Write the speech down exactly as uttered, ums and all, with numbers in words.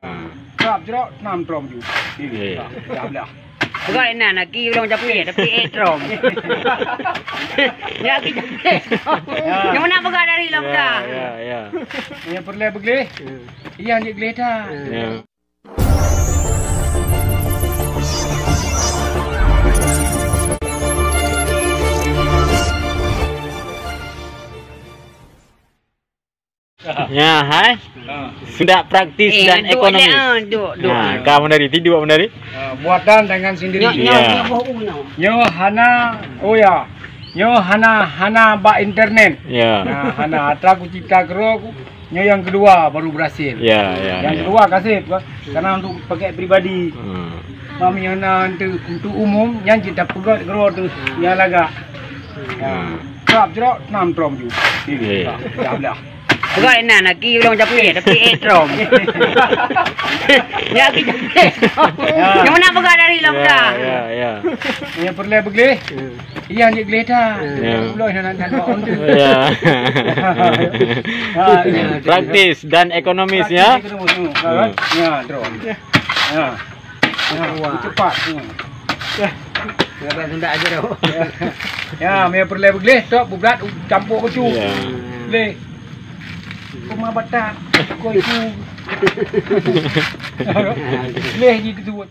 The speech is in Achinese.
Trap jerok, enam trom ju. Iya. Dah belah. Bukan nak, nak ki ulang capit, tapi eh trom. Ya, ki capit. Ya. Yang mana pegang dari lom dah? Ya, ya. Yang perlu bergelih. Iya, ni gelih dah. Ya. Ya, hai. Sudah praktis dan ekonomis. Nah, kamu dari tidur, kamu dari? Ah, buatan tangan sendiri. Nyoe, nyoe, nyoe boh u nyoe. Nyoe hana, oh ya. Nyoe hana, hana bak internet. Ya. Nah, hana. Atra ku cipta keudroe ku, nyoe yang kedua baru berhasil. Ya, ya. Yang kedua kasih, karena untuk pakai pribadi. Hmm. Mami hana untuk, untuk umum, yang cipta peugöt keudroe tu, yang lagak. Ya. Trap jerok, enam trom ju. Iya. Dah belah. Bukan nak, nak ki ulang capit, tapi eh trom. Ya, ki capit. Ya. Yang mana pegang dari lom dah? Ya, ya. Yang perlu bergelih. Iya, ni gelih dah. Ya. Ulang nak, nak, nak, nak. Ya. Ha, ya. Praktis dan ekonomis, ya. Praktis, ekonomis, hmm. Ya, trom. Ya. Ha, cepat. Hmm. Dah sendak aja dah. Ya, mie perlé begleh, tok, bublat, campur kecu. Ya. Leh. Kuma batak, koi ku. Leh ji kesuwet.